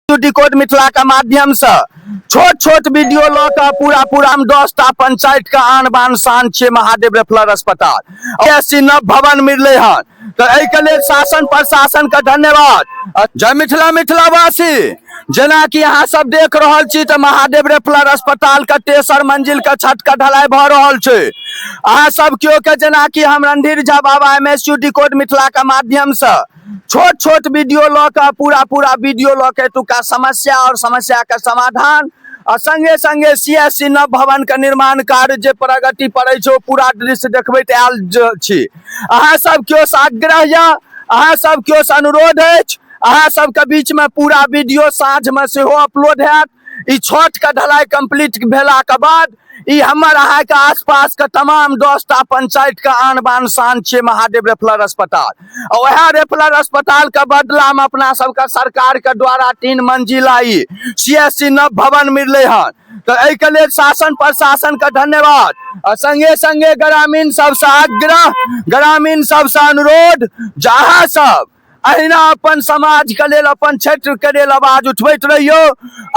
Decode Mithila के माध्यम से छोट छोट वीडियो लऽ कऽ पूरा पूरा हम 10टा पंचायत के आन बान शान छियै महादेव रेफरल अस्पताल। ऐसी नव भवन मिललै हन, तऽ एहिके लेल शासन प्रशासन के धन्यवाद। जय मिथिला मिथिलावासी। जेनाकि अहाँ सब देख रहल छी तऽ महादेव रेफरल अस्पताल के तेसर मंजिल के छत के ढलाई भऽ रहल छै। अहाँ सब केओ के जेनाकि हम Randhir Jha Baba M S U decode Mithila के माध्यम से छोट छोट वीडियो लऽ कऽ पूरा पूरा वीडियो लऽ के एतुका समस्या और समस्या के समाधान आ संगे संगे सी एस सी नव भवन के निर्माण कार्य जे प्रगति पर अछि ओ पूरा दृश्य देखबैत आयल छी। अहाँ सब केओ से आग्रह यऽ, अहाँ सब केओ से अनुरोध अछि, अहाँ सबके बीच में पूरा वीडियो साँझ में सेहो अपलोड हैत। ई छठ के ढलाई कंप्लीट भेला के बाद ई हमर अहाँ के आसपास के तमाम 10टा पंचायत के आन बान शान छियै महादेव रेफरल अस्पताल। आ वएह रेफरल अस्पताल के बदला में अपना सबके सरकार के द्वारा 3 मंजिला ई सी एस सी नव भवन मिललै हन, तऽ एहिके लेल शासन प्रशासन के धन्यवाद। आ संगे संगे ग्रामीण सबसँ आग्रह, ग्रामीण सबसँ अनुरोध, जहाँ सब अहिना अपन समाज के लेल अपन क्षेत्र के लेल आवाज उठबैत रहियौ।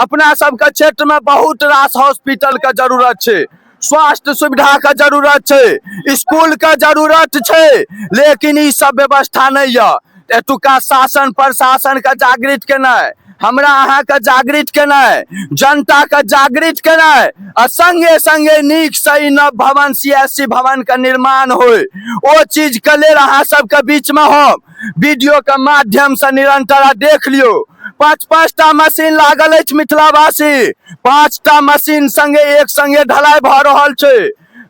अपना सबके क्षेत्र में बहुत रास हॉस्पिटल के जरूरत छै, स्वास्थ्य सुविधा के जरूरत छै, स्कूल के जरूरत छै, लेकिन ई सब व्यवस्था नहीं यऽ। एतुका शासन प्रशासन के जागृत केनाइ, हमरा अहाँ के जागृत केनाइ, जनता के जागृत केनाइ आ संगे संगे नीक से ई नव भवन सी एस सी भवन के निर्माण होय, ओ चीज के लेल अहाँ सबके बीच में हम वीडियो के माध्यम से निरंतर देख लियौ। 5-5टा मशीन लागल अछि मिथिलावासी, 5टा मशीन संगे एक संगे ढलाई भऽ रहल छै।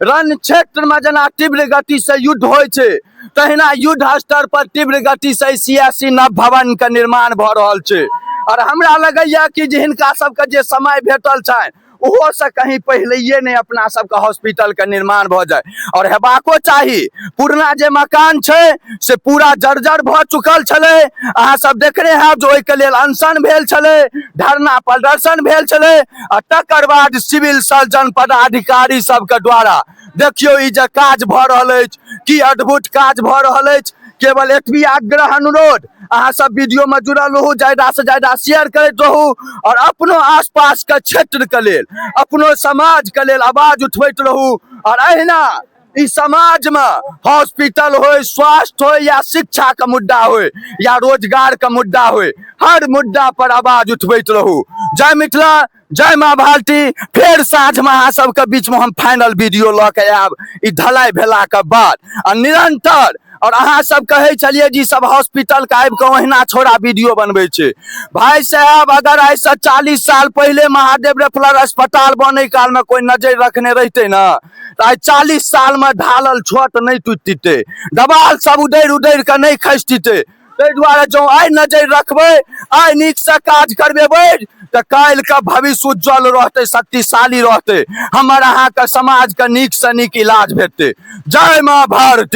रण क्षेत्र में जेना तीव्र गति से युद्ध होइ छै तहिना युद्ध स्तर पर तीव्र गति से सी एस सी नव भवन के निर्माण भऽ रहल छै। और हमरा लगैया कि जे हिनका सबके जे समय भेटल छनि ओहो से कहीं पहिलैये नहि अपना सबके हॉस्पिटल के निर्माण भऽ जाय, और हेबाको चाही। पुरना जे मकान छै से पूरा जर्जर भऽ चुकल छलै। अहाँ सब देखने हैब जे ओहिके लेल अनशन भेल छलै, धरना प्रदर्शन भेल छलै, आ तकर बाद सिविल सर्जन पदाधिकारी सबके द्वारा देखियौ ई जे काज भऽ रहल अछि, की अद्भुत काज भऽ रहल अछि। केवल एतबी आग्रह अनुरोध, अहाँ सब वीडियो में जुड़ल रहू, ज्यादा से ज्यादा शेयर करैत रहू और अपनो आसपास के क्षेत्र के लेल, अपनो समाज के लेल आवाज उठबैत रहू। और अहिना ई समाज में हॉस्पिटल होय, स्वास्थ्य होय, या शिक्षा के मुद्दा होय, या रोजगार के मुद्दा होय, हर मुद्दा पर आवाज उठबैत रहू। जय मिथिला, जय माँ भारती। फेर साँझ में अहाँ सबके बीच में हम फाइनल वीडियो लऽ के आयब ई ढलाई भेला के बाद आ निरंतर। और अहाँ सब कहै छलियै जे ई सब हॉस्पिटल के आबि कऽ ओहिना छोड़ा वीडियो बनबै छै। भाई साहब, अगर आइ से 40 साल पहिले महादेव रेफरल अस्पताल बनै काल में कोई नजर रखने रहितै ने, तऽ आइ 40 साल में ढालल छत नहि टूटितै, दबाल सब उधरि उधरि कऽ नहि खसितै। ताहि दुआरे जँ आइ नजर रखबै, आइ नीकसँ काज करबेबै, तऽ काल्हिके भविष्य उज्जवल रहतै, शक्तिशाली रहतै, हमर अहाँके समाजके नीकसँ नीक इलाज भेटतै। जय माँ भारती।